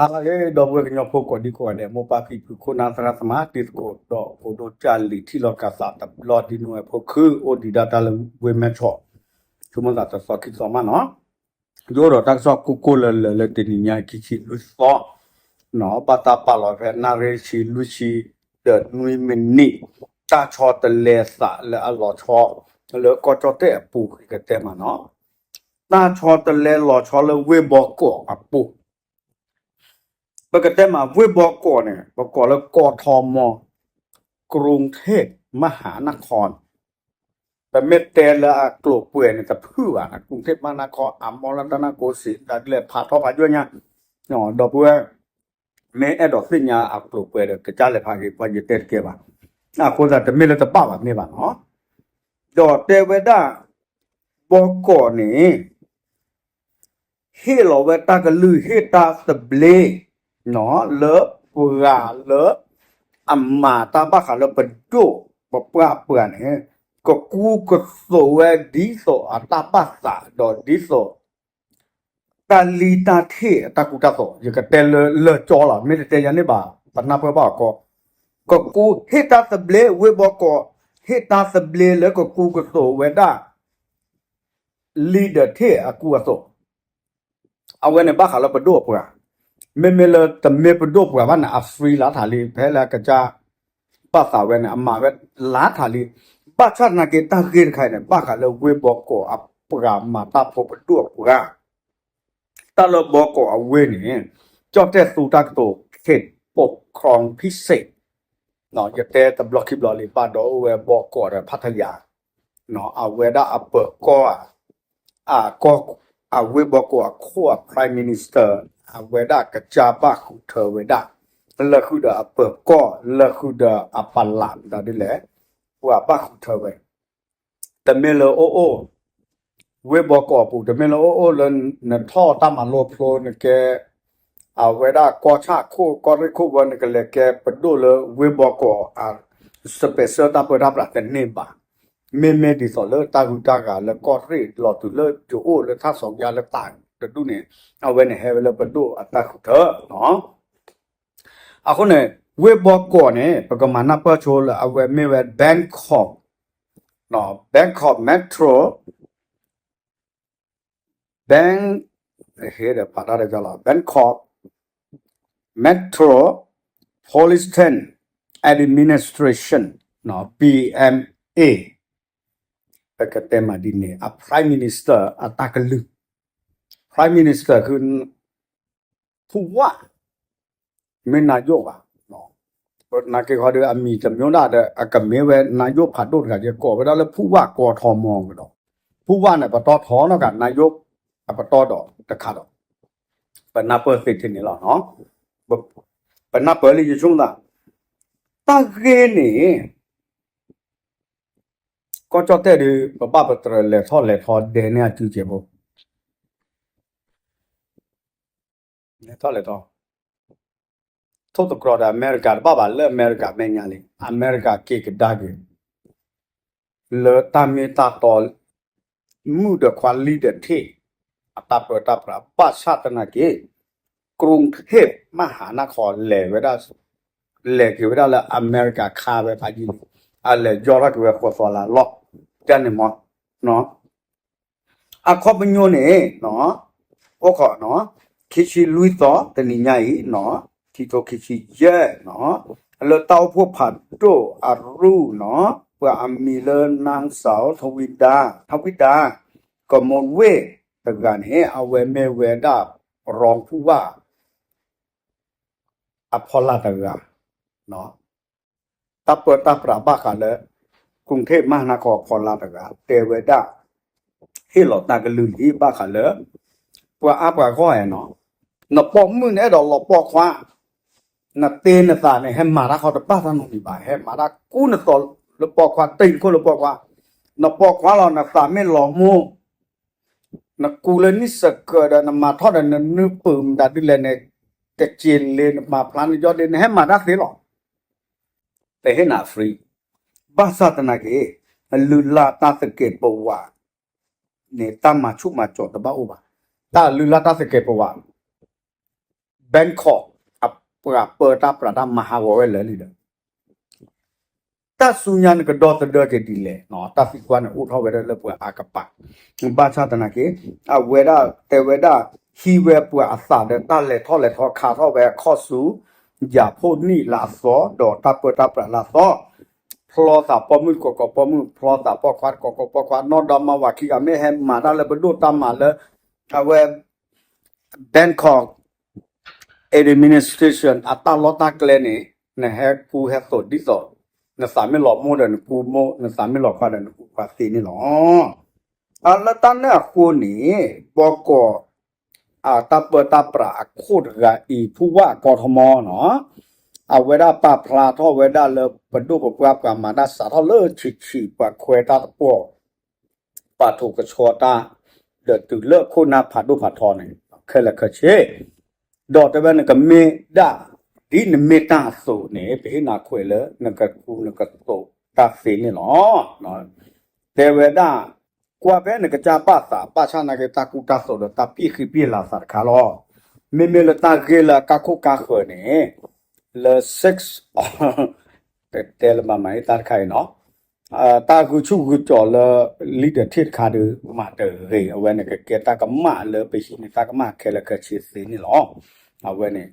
ဟါလၢအဂ့ၤ ဒီပုၢ်ဝဲၢ်ကညီဖိကိးဒံကိးဂၤဒဲး မိၢ်ပၢ်ဖံဖု ခိၣ်နၢ်သရၣ်သမါ တံၤသကိးဒီးဖိဒိၣ်ကၢ်လံၤ ထံၣ်လိာ်ကၤသးတဘျီဒ်နုၤဝဲဖိခု အိၣ်ဒံးဒၣ်တၢ်လၢဝ့ၢ်မဲၢ်ဆီး ဆိကမိၣ်သးတသီခံသီမးနီၤ ယအိၣ်ဒီးတၢ်ကစီၣ်ကိၢ်ကိၢ်လၢၤလၢၤလၢတနံၤညါအံၤ ခံဆံလွံၢ်သီ ဘၣ်တၢ်ပာ်လီၤဖဲနၣ်ရံၣ်ဆံလွံၢ်ဆံဒီးနွံမံးနံး တၢ်ဆီတလဲသးလၢအလီၤဆီ လၢကီၢ်ကၠီၣ်တဲၣ်အပူၤ ယကတဲမးနီၤ တၢ်ဆီတလဲလီၤဆီလၢဝ့ၢ်ဘီကီးအပူၤ ပကတဲမးဝ့ၢ်ဘီကီးန့ၣ် ပကိးလၢကီၢ်ထီမီ ကရူၣ်ထ့ၣ်မဟါနခီ ပမ့ၢ်တဲလၢအကျိၤပှဲၤန့ၣ် တဖုၣ်ဘၣ် ကရူၣ်ထ့ၣ်မဟါနခီ အမီလတနၢ်ကိးစံး တၢ်ဒ်လဲၣ်ဖးထီဖးယိၣ်ညါ ဒီပုၢ်ဝဲၢ် မ့ၢ်အဲၣ်ဒိးသ့ၣ်ညါအကျိၤပှဲၤဒီး ကစၢ်လဲၤဖးက့ၤ ပှၤယတဲတကဲဘၣ် အဃိသတးတမ့ၢ်လၢတဘၣ်ဘၣ်မ့ၢ်ဘၣ်နီၤ ဒီးတဲဝဲဒၣ် ဘီကီးန့ၣ် ဟ့ၣ်လီၤဝဲတၢ်ကလုၢ် ဟ့ၣ်တၢ်သဘျ့ လၢပှၤလၢ အမၤတၢ်ဘၣ်ဃးလၢပဒိၣ်ပပှၢ်ပှၤန့ၣ် ကကူကသိးဝဲဒ်သိးအတၢ်ဘၣ်သး ဒီးဒ်သိး တၢ်လံၣ်တၢ်ထ့ၣ်အတၢ်ကူတၢ်သိး ယကတဲလၢလၢာ်ကၠီလီၤ မ့ၢ်တတဲယၤန့ၣ်ဘၣ် ပနၢ်ပၢၢ်ဘၣ်အီၤကီ ကကူဟ့ၣ်တၢ်သဘျ့ ဝ့ၢ်ဘီကီး ဟ့ၣ်တၢ်သဘျ့လၢကကူကသိးဝဲဒၣ် လံၣ်ဒီးထ့ၣ်အကူအသိး အဝဲန့ၣ်ဘၣ်ဃးလၢပဒိၣ်အပှၤ မ့မ့ၢ်လၢတမ့ၢ်ပဒိၣ်ပှၤဘၣ်န့ၣ် အ free လါထးလံ ဖဲလၢကစၢ်ဘၣ်သးဝဲန့ၣ် အမၤဝဲလါထးလံ ဘၣ်ဆၣ်သနာ်က့ တၢ်ဂ့ၢ်တခါအံၤန့ၣ် ဘၣ်ဃးလၢဝ့ၢ်ဘီကီးအပှၤမၤတၢ်ဖိပဒိၣ်အပှၤ တၢ်လၢဘီကီးအဝ့ၢ်န့ၣ် ကၠီၣ်တဲၣ်သူတၢ်ကတိၤ ခေတ်ပူၤခီၣ်ဖံးစ့း ယတဲတဘျီခံဘျီလံ ဘၣ်ဒီးအိၣ်ဝဲဘီကီးဒီးဖးထယၤ အဝဲဒၣ်အပၢၤကီၢ် အကီၢ် အဝ့ၢ်ဘီကီးအခိၣ်အ Prime Minister အဝဲဒၣ်ကစၢ်ဘၣ်ဃုထၢဝဲဒၣ် လၢဃုာ်ဒီးအပၢၤကီၢ် လၢဃုာ်ဒီးအပလး ဒ်လဲၣ် ပှၤဘၣ်ဃုထၢဝဲ တမ့ၢ်လၢအိၣ်အိၣ် ဝ့ၢ်ဘီကီးအပူၤ တမ့ၢ်လၢအိၣ်အိၣ်လၢနထီၣ်တၢ်မၤလိဖျိနကဲ အဝဲဒၣ်ကီၢ်ဆၣ်ခိၣ်ကီၢ်ရ့ၣ်ခိၣ်ဝဲ နကလဲၤကဲပဒိၣ်လၢဝ့ၢ်ဘီကီးအ special တၢ်ပၢတၢ်ပြးတန့ၢ်ဘၣ်. မ့မ့ၢ်ဒ်သိးလၢတၢ်ဂုၤတၢ်ဂၤလၢကီၢ်ရ့ၣ်လီၤတုၤလၢယအိၣ်လၢထါစီၤကါလၢတၢ်တဒူၣ်န့ၣ် အဝဲန့ၣ်ဟဲဝဲလၢပဒိၣ်အတၢ်ဃုထၢ အဃိန့ၣ် ဝ့ၢ်ဘီကီးန့ၣ် ပကမၤနၢ်ပၢၢ်ဆိလၢအဝဲမ့ၢ်ဝဲ Bangkok, Bangkok Metro, Bang, ဟဲဒီးပာ်တၢ်ဒီးလီၤ Bangkok Metropolitan Administration, B M A ပကတဲမးဒ်န့ၣ် အ Prime Minister အတၢ်ကလုၢ် Prime Minister ဃု ဖူဝၣ် မ့ၢ်နါယိၣ်ဘၣ်. နာ်က့ခီဒီး အမံၤတမံၤဒၣ်ဒီး အကမ့ၢ်ဝဲနါယိၣ်ဖးဒိၣ်တဂၤ ယကိးဝဲဒၣ်လၢဖူဝၣ်ကီထီမီကဒီး ဖူဝၣ်န့ၣ် ပတီၢ်ထီနီၢ်ဂၤ နါယိၣ်အပတီၢ်ဒီးတခါဒီး ပနၢ်ပၢၢ်သ့ထဲန့ၣ်လီၤ. ပနၢ်ပၢၢ်လၢယဆိကမိၣ်သး တၢ်ဂ့ၢ်န့ၣ် ကီၢ်ကၠီၣ်တဲၣ်ဒီး ပဘၣ်ပတြၢၤလဲၤထီၣ်လဲၤထီဒဲးန့ၢ်အစုကဲးဖိ လဲၤထီၣ်လဲၤထီ ထိၣ်သတြီၤဒီးအမဲရကၤတဘၣ်ဘၣ် လၢအမဲရကၤမဲာ်ညါလံ အမဲရကၤက့ၤကဒါက့ၤ လၢတၢ်မ့ၢ်တၢ်တီ မုၣ်ဒီးခွါလံၣ်ဒီးထ့ၣ် အတၢ်ပၢတၢ်ပြး ဘၣ်ဆၣ်သနာ်က့ ကရူၣ်ထ့ၣ်မဟါနၢ်ခီလဲၤဝဲဒၣ် လဲၤက့ၤဝဲဒၣ်လၢအမဲရကၤခါဝဲဖးယံၤ အလဲၤယီထီၣ်က့ၤဝဲဃိးသီလါလီၢ် တၢ်န့ၣ်မီၤ အခီပညီန့ၣ် အိၣ်ခိး ခံဆံလွံၢ်သီ တနံၤညါအံၤ ခံထိခံဆံယဲၢ် လၢတၢ်အိၣ်ဖှိၣ်ဖးဒိၣ်အရူၢ်နီၤ ပှၤအမံၤလၢ နၢ်စၢ် ထဝံဒါ ထဝံဒါ ကမူဝ့ၢ်တဂၤန့ၣ် အဝဲမ့ၢ်ဝဲဒၣ် ရီဖူဝၣ် အဖီလာ်တဂၤ တၢ်ပၢတၢ်ပြးဘၣ်ဃးလၢ ကရူၣ်ထ့ၣ်မဟါနၢ်ခီအဖီလာ်တဂၤ တဲဝဲဒၣ် ဟ့ၣ်လီၤတၢ်ကလုၢ်လံ ဘၣ်ဃးလၢ ပှၤအါပှၤဂီၢ်ဧါနီၤ နပိာ်မုၣ်နအဲၣ်ဒိးလီၤပိာ်ခွါ နတ့နသးန့ၣ် ဟဲမၤတၢ်ခီတဘၣ်တၢ်နီတမံၤဘၣ် ဟဲမၤတၢ်ကူနသိးလၢပိာ်ခွါ တ့နခိၣ်လၢပိာ်ခွါ နပိာ်ခွါလီၤ နသးမ့ၢ်လီၤမူ နကူလၢနံၣ်စကၢၤဒီး နမၤထီၣ်ဒီးနနုၢ်ပုၢ်မတၤဒ်လဲၣ်န့ၣ် ကစ့လ့ နမၤဖျါနယီၢ်ဒ့ နဟဲမၤတၢ်သ့လီၤ တဟ့ၣ်နၤ free ဘၣ်ဆၣ်သနာ်က့ အလုၢ်လၢ်တၢ်သကဲးပဝးန့ၣ် တၢ်မၤဆူၣ်မၤစီးတဘၣ်အိၣ်ဘၣ် တၢ်လုၢ်လၢ်တၢ်သကဲးပဝး Bangkok အပှၤပၢတၢ်ပြးတၢ်မၤဟးဂီၤဝဲလၢာ်လံဒီး တၢ်ဆူညါန့ၣ်ကဒီသဒၢက့ၤဒ်လဲၣ်, တၢ်သံကွၢ်န့ၣ်အိၣ်ထီၣ်ဝဲဒၣ်လၢပှၤအါကပၤ, ဘၣ်ဆၣ်သနာ်က့ အဝဲဒၣ်တဲဝဲဒၣ် ဟံးဝဲပှၤအသးဒီးတၢ်လဲၤထီၣ်လဲၤထီခးထီၣ်ဝဲအခီၣ်ဆူ ယၤဖိနံၣ်လၢအသီ ဒီးတၢ်ပၢတၢ်ပြးလၢအသီ, ဖျီသးပိာ်မုၣ်တကိးကိးပိာ်မုၣ်, ဖျီသးပိာ်ခွါတကိးကိးပိာ်ခွါ, နီၢ်ဒီမါဝၤခံဂၤ မ့ၢ်ဟဲမၤတၢ်လၢပဒိၣ်တၢ်မၤလၢ အဝဲ Bangkok administration အတၢ်လီၢ်တၢ်ကျဲန့ၣ် နဟဲကူဟဲသိးဒ်သိး နသးမ့ၢ်လီၤမိၢ်ဒီးနကူမိၢ်, နသးမ့ၢ်လီၤခွါဒီးနကူခွါသ့န့ၣ်လီၤ. အလၢတၢ်န့ၣ်အဃိန့ၣ် ဘီကီး အတၢ်ပၢတၢ်ပြးအခိၣ်တဂၤအံၤ ဖူဝၣ်ကီထီမီနီၤ, အဝဲဒၣ်ပာ်ဖျါထီၣ်ဝဲဒၣ်လၢ ပဒိၣ်ပပှၢ်ပှၤမၤတၢ်စးထီၣ်လၢဆံးဆံး ပှၤခွဲတၢ်သပှီၤ ပာ်ထီၣ်ကဆှီတၢ် ဒီးတုၤလၢခိၣ်နၢ်ဖးဒိၣ်ဖးထီန့ၣ် ခဲလၢာ်ခဲဆ့, ဒီးတဲဝဲနကမ့ၢ်ဒၣ် ဒ်နမ့ၢ်တၢ်အသိးန့ၣ် ပဟ့ၣ်နၤခွဲးလၢနကကူနကသိးတၢ်သ့န့ၣ်လီၤ. တဲဝဲဒၣ် ကွၢ်ဖဲနကစၢ်ဘၣ်သး ဘၣ်ဆၣ်နာ်က့ တၢ်ကူတၢ်သိးဒီးတၢ်ပျံၤဃံပျံၤလၤသးတခါလီၤ. မ့မ့ၢ်လၢတၢ်ဂ့ၢ်လၢအကါခိၣ်ကါဃၢၤန့ၣ် လၢ six တဲလၢမၤမၤအ့ၣ်တၢ်တခါအံၤနီၤ, တၢ်ဂုာ်ဆူၣ်ဂုာ်ကၠီၤလၢ လံာ်ဒၢးထ့ၣ်တခါဒီး မၤတဂ့ၤ, အဝဲန့ၣ်ကကဲတၢ်ကမၣ်လၢပဟံးန့ၢ်တၢ်ကမၣ်ခဲလၢာ်ခဲဆ့သ့န့ၣ်လီၤ. အဝဲန့ၣ်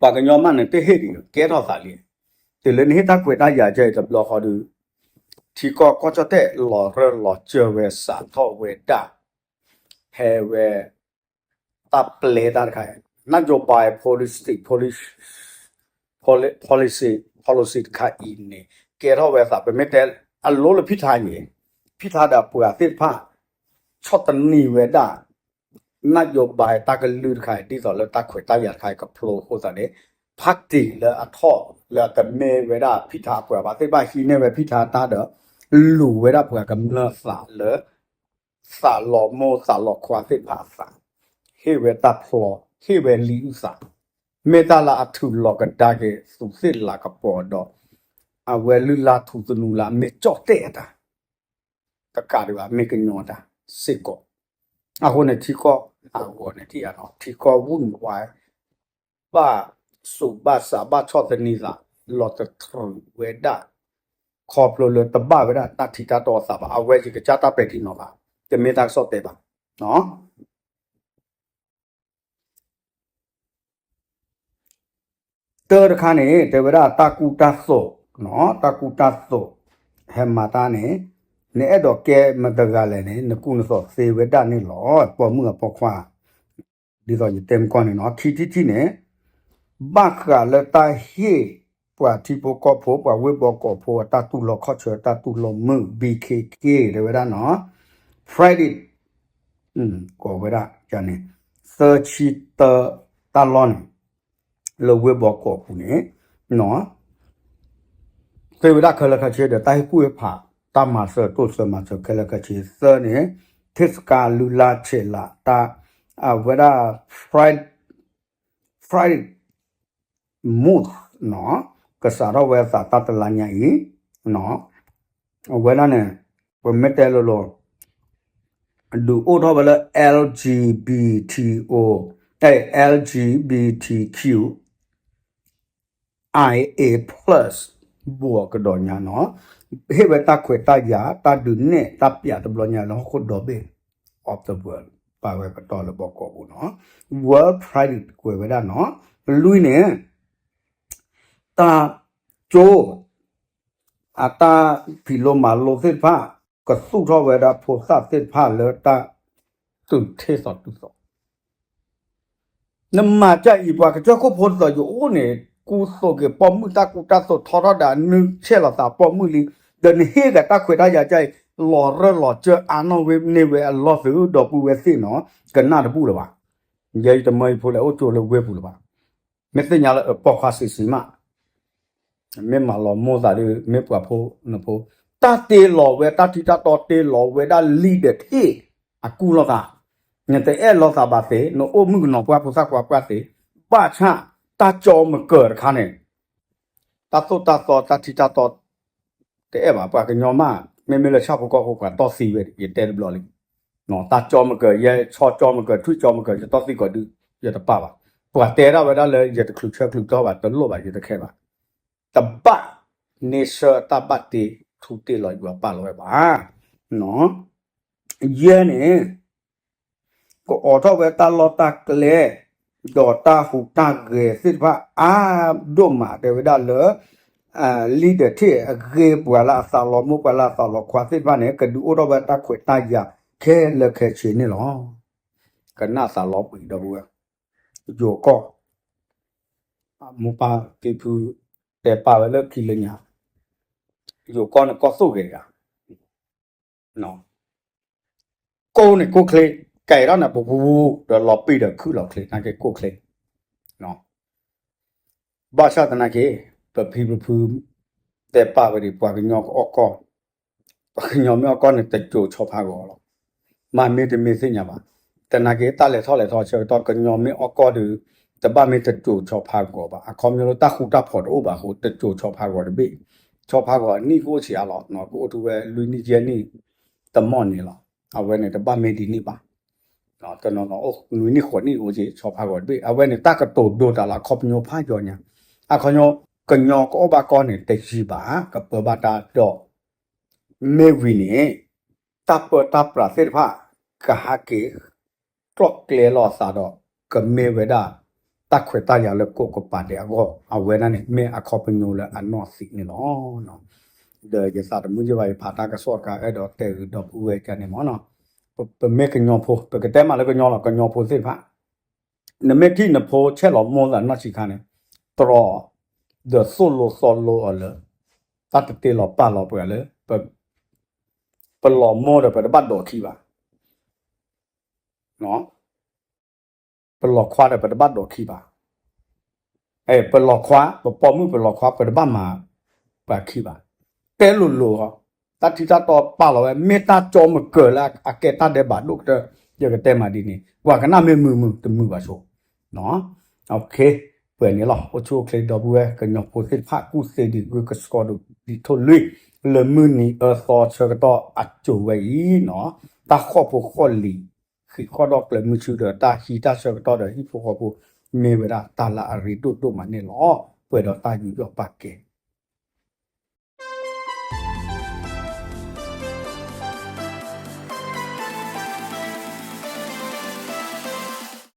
ပှၤကညီမးန့ၣ် တဟ့ၣ်ဒံး ကဲထီၣ်သးလံ. တုၤလၢနဟ့ၣ်တၢ်ခွဲးတၢ်ယာ်ကဲအံၤတဘျီဃီဒီး ထံကီၢ်ကီၢ်ကၠီၣ်တဲၣ်လီၤရၢၢ်လီၤစၢၤဝဲစးထီၣ်ဝဲဒၣ် ဟဲဝဲ တၢ်ပျဲတၢ်တခါအံၤ နၢ်ယိၤဘါ policy, policy, policy, policy တခါအံၤန့ၣ် ကဲထီၣ်ဝဲသး ပမ့ၢ်တဲအလိၤလၢဖံထါန့ၣ် ဖံထါဒီးပှၤသ့ၣ်တဖၣ် ဆီၣ်သနံးဝဲဒၣ် နၢ်ယိၤဘါတၢ်ကလုၢ်တခါအံၤ ဒ်သိးလၢတၢ်ခွဲးတၢ်ယာ်တခါအံၤကဖျိအဃိသတးန့ၣ် party လၢအထီၣ်လၢအတမ့ၢ်ဝဲဒၣ်ဖံထါအပှၤဘၣ်သ့ၣ်တဖၣ်ဟံးန့ၢ်ဝဲဖံထါတၢ်ဒီး လူၤဝဲဒၣ်ပှၤကမျၢၢ်သးလၢ သးလီၤမိၢ်သးလီၤခွါသ့ၣ်တဖၣ်အသး, ဟ့ၣ်ဝဲတၢ်ဖျီ, ဟ့ၣ်ဝဲလံာ်အုၣ်သး, မ့ၢ်တၢ်လၢအထုးလီၤကဒါက့ၤသူးသ့ၣ်လၤကပီၤဒီး အဝဲလုၢ်လၢ်ထူသနူလၢအမ့ၢ်ကၠီၣ်တဲၣ်အတၢ် တကးဒံးဘၣ် မ့ၢ်ကညီတၢ်စ့ၢ်ကီး, အဃိန့ၣ်ထံကီၢ်အဂီၢ်န့ၣ်ထံၣ်အနီၤ ထံကီၢ်ဝူၢ်နဝါ ဘၣ်ဆူးဘၣ်ဆးဘၣ်ဆီၣ်သနံးသး လီၤတတြူးဝဲဒၣ် ခီဖျိလၢတဘၣ်ဝဲဒၣ်တၢ်ထံးတၢ်တီအသးဘၣ် အဝဲယကစၢ်တၢ်ပဲာ်ထံနီၤဖး တမ့ၢ်တၢ်ကစီၣ်တဲဘၣ်. တၢတခါန့ၣ် တဲဝဲဒၣ်တၢ်ကူတၢ်သိး, တၢ်ကူတၢ်သိး ဟဲမၤတၢ်န့ၣ် နအဲၣ်ဒိးကဲမတၤတဂၤလဲၣ်န့ၣ် နကူနသိးသ့ဝဲဒၣ်န့ၣ်လီၤ. ပိာ်မုၣ်အပိာ်ခွါ ဒ်သိးယတဲမကီၢ်န့ၣ်နီၤ ခံထံၣ်ထံၣ်န့ၣ် ဘၣ်ဃးလၢတၢ်ဟ့ၣ်ပှၤထံဖိကီၢ်ဖိ ပှၤဝ့ၢ်ဘီကီးဖိ အတၢ်တူၢ်လိာ်ခီၣ်ဆၢ တၢ်တူၢ်လိာ်မုၢ် ဘံခ့ခ့ တဲဝဲဒၣ်နီၤ Friday ကိးဝဲဒၣ်န့ၣ် သၢဆံတၢ တၢ်လီၢ်န့ၣ် လၢဝ့ၢ်ဘီကီးပူၤန့ၣ် သ့ဝဲဒၣ်ခဲလၢာ်ခဲဆ့ဒီး တၢ်ဟ့ၣ်ကူၣ်ဟ့ၣ်ဖး တၢ်မၤစၢၤတိစၢၤမၤစၢၤခဲလၢာ်ခဲဆ့ သၢန့ၣ် ထ့ၣ်စကါလုၢ်လၢ်ဆဲးလး တၢ် အဝဲဒၣ် Friday Move နီၤ ကစးထီၣ်ဝဲအသးတၢ်တလါညါအံၤ အဝဲဒၣ်န့ၣ် ပမ့ၢ်တဲလိၤလိၤ ဒုးအိၣ်ထီၣ်ဝဲလၢ L G B T O, အဲ L G B T Q I A plus ဘိးကဒီးညါနီၤ ဟ့ၣ်ဝဲတၢ်ခွဲးတၢ်ယာ် တၢ်ဒုးနဲၣ် တၢ်ပျးတဘျီညါလၢဟီၣ်ခိၣ်ဒီဘ့ၣ် of the world ပာ်ဝဲပတီၢ်လၢဘီကီးပူၤနီၤ World Pride ကွဲးဝဲဒၣ်နီၤ လွံၢ်န့ၣ် တၢ်ကၠိ အတၢ်ဖံးလိမၤလိသ့ၣ်တဖၣ် ကသူၣ်ထီၣ်ဝဲဒၣ်ဖိသၣ်သ့ၣ်တဖၣ်လၢတၢ်သူၣ်ထ့ၣ်သီၣ်တုၤသီၣ် နမၤတၢ်အံၤ ပှၤကစၢၢ်ခိၣ်ဖိဒ်သိးယအိၣ်န့ၣ် ကူသိးက့ၤပိာ်မုၣ်တၢ်ကူတၢ်သိးထီထီၣ်ဒီး နုဆဲးလီၤသးပိာ်မုၣ်လံ ဒီးနဟ့ၣ်က့ၤတၢ်ခွဲးတၢ်ယာ်ကၢ်အံၤ လီၤရၢၢ်လီၤစၢၤအါနီၢ်ဝဲန့ၢ်ဝဲအလီၢ်သုးဒီပုၢ်ဝဲၢ်သ့ၣ်နီၤ ကနၣ်တဘူၣ်လၢၤဘၣ်. ယဲယတမၢယဖိလၢအိၣ်ကၠိလၢဝ့ၢ်ပူၤလၢၤဘၣ်. မ့ၢ်သ့ၣ်ညါလၢအပိာ်ခွါဆံးဆံးမး မ့ၢ်မၤလီၤမိၢ်သးဒီး မ့ၢ်ပှၤဖိနဖိ တၢ်တ့လီၤဝဲ တၢ်ထံတၢ်တီတ့လီၤဝဲဒၣ်လံဒီးထ့ၣ်အကူလီၤသး, နတအဲၣ်လီၤသးဘၣ်သ့, နအိၣ်မုၣ်ကနီၤပှၢ်ဖိသၣ်ခွါပှၢ်သ့, ဘၣ်ဆၣ်တၢ်ကၠီမကၢၤတခါန့ၣ် တၢ်သိၣ်တၢ်သီတၢ်ထံတၢ်တီ တအဲၣ်ဘၣ် ပှၤကညီမး မ့မ့ၢ်လၢဆၣ်ဖိကီၢ်ဖိပှၤတီၢ်သံဝဲ ယတဲတဘျီလံ, တၢ်ကၠီမကၢၤ ယဲဆီကၠီမကၢၤ ထွံၣ်ကၠီမကၢၤ ယတီၢ်သံကီးဒု ယတပာ်ဘၣ်. ပှၤတဲဒၣ်ဝဲဒၣ်လၢယတချုးဆၢချုးတီၢ်ဘၣ်, တလိၣ်ဘၣ်, ယတခဲဘၣ်. တဘၣ်န့ၢ်ဆၢတၢ်ဘၣ်တ့ထူတ့လီၤယွၤပာ်လီၤဝဲဘၣ်. ယဲန့ၣ် ကအိးထီၣ်ဝဲတၢ်လီၢ်တၢ်ကျဲ ဒီးတၢ်ဟူးတၢ်ဂဲၤသ့ၣ်တဖၣ်အါဒိၣ်မး တဲဝဲဒၣ်လၢ လံာ်ဒၢးထ့ၣ်အဂ့ၢ် ပှၤလၢအသးလီၤမိၢ် ပှၤလၢအသးလီၤခွါသ့ၣ်တဖၣ်န့ၣ် ကဒုးအိၣ်ထီၣ်ဝဲတၢ်ခွဲးတၢ်ယာ်ခဲလၢာ်ခဲဆ့န့ၣ်လီၤ. ကနၣ်သးလီပှံၤဒီပုၢ်ဝဲၢ်, ယိၤကီၢ်, မိၢ်ပၢ်ဖံဖုတဲပာ်ဝဲလၢခံလၢညါ, ယိၤကီၢ်န့ၣ်ကီၢ်သိၣ်ဂဲၤဂၤ ကိၢ်န့ၣ်ကိၢ်ချ့, ကဲထီၣ်န့ၣ်ပပူၤ ဒီးလီၤပံာ်ဒီးခုၣ်လီၤချ့ နာ်က့ကိၢ်ချ့. ဘၣ်ဆၣ်သနာ်က့ ပဖံပဖု တဲပာ်ဝဲဒၣ် ပှၤကညီကအီၣ်ကီၢ်, ပှၤကညီမ့ၢ်အီၣ်ကီၢ်န့ၣ် တစိၤဆီဖးဂီၤလီၤ. မ့မ့ၢ်တမ့ၢ်သ့ၣ်ညါဘၣ်. သနာ်က့ တၢ်လဲၤထီၣ်လဲၤထီဆၢကတီၢ် ကညီမ့ၢ်အီၣ်ကီၢ်ဒီး တဘၣ်မ့ၢ်တစိၤဆီဖးဂီၤဘၣ်. အခီပညီလၢတၢ်ဃူတၢ်ဖိးတအိၣ်ဘၣ်အဃိ တစိၤဆီဖးဂီၤတဘ့ၣ်. ဆီဖးဂီၤအနံၣ်ကအိၣ်ဆံးအါလီၤ. ကအိၣ်ထူဝဲလွံၢ်နံၣ်ယဲၢ်နံၣ် တမီၢ်န့ၣ်လီၤ. အဝဲန့ၣ်တဘၣ်မ့ၢ်ဒ်န့ၣ်ဘၣ်. တနီၤနီၤအိၣ်နွံနံၣ်ဃိးနံၣ်အိၣ်က့ၤ ဆီဖးဂီၤတဘ့ၣ်. အဝဲန့ၣ်တၢ်ကတိၤဒိတၢ်လၢအခီပညီဖးယီညါ. အခီပညီ ကညီကအီၣ်ဘၣ်ကီၢ်န့ၣ် တယံာ်ဘၣ် ကပၢဘၣ်တၢ်ဒီး မ့ၢ်ဝံၤန့ၣ် တၢ်ပၢတၢ်ပြးသ့ၣ်တဖၣ် ကဟးက့ၤ ကျီၣ်ကျဲလီၤအသးဒီး ကမ့ၢ်ဝဲဒၣ် တၢ်ခွဲးတၢ်ယာ်လၢကိးကပၤဒဲးအဂီၢ် အဝဲဒၣ်န့ၣ် မ့ၢ်အခီပညီလၢအနီၢ်သံးန့ၣ်လီၤ. ဒီးယသးတမုာ်ယဘၣ် ယဖးတၢ်ကစီၣ်တခါ အဲၣ်ဒိးတဲဂ့ၤဒီပုၢ်ဝဲၢ်ကန့ၣ်မ့ၢ်နီၤ. ပမ့ၢ်ကညီဖိ ပကတဲမးလၢကညီလီၤ ကညီဖိသ့ၣ်တဖၣ် နမ့ၢ်ထံၣ်နဖိဆဲးလီၤမိၢ်သးနီၢ်ဆံးခါန့ၣ် တြီ ဒီးသိၣ်လိသီလိအီၤလၢ တၢ်တတ့လီၤပာ်လီၤပှၤလၢ ပလီၤမိၢ်ဒီးပတဘၣ်ဒိးခံဘၣ်. ပလီၤခွါဒီးပတဘၣ်ဒိးခံဘၣ်. ပလီၤခွါ ပပိာ်မုၣ်ပလီၤခွါ ပတဘၣ်မၤပှၤခံဘၣ်. တဲလိၤလိၤအီၤ တၢ်ထံတၢ်တီပာ်လီၤဝဲ မ့ၢ်တၢ်ကၠီမကၢၤလၢအကဲတၢ်ဒဲးဘးဒိၣ်ကတၢၢ် ယကတဲမးဒ်န့ၣ် ပှၤကနၣ်မ့ၢ်မုာ်မုာ် တမုာ်ဘၣ်ဆိ ပှဲၤန့ၣ်လီၤ. အိၣ်ဆူၣ်အိၣ်ချ့ဒီပုၢ်ဝဲၢ် ကညီဖိသ့ၣ်တဖၣ် ကူၣ်သ့ဒံးဂုၢ်ကဆှီဒံးထိၣ်လွံၢ် လၢမုၢ်နံၤအၢသီဆၢကတီၢ်အစိၤဝဲအံၤနီၤ တၢ်ဃီၣ်ဖိဃီၣ်လံၤ ဃံးဃီၣ်ဒီးကျၢၤမုဆူဒီးတၢ်ဟံးတၢ်ဆၢကတီၢ်ဒီးဟံၣ်ဖိဃီဖိ မ့ၢ်ဝဲဒၣ်တၢ်လၢအရ့ဒိၣ်ဒိၣ်မးန့ၣ်လီၤ. ပှဲၤဒီးတၢ်ယူးယီၣ်ပာ်ကဲ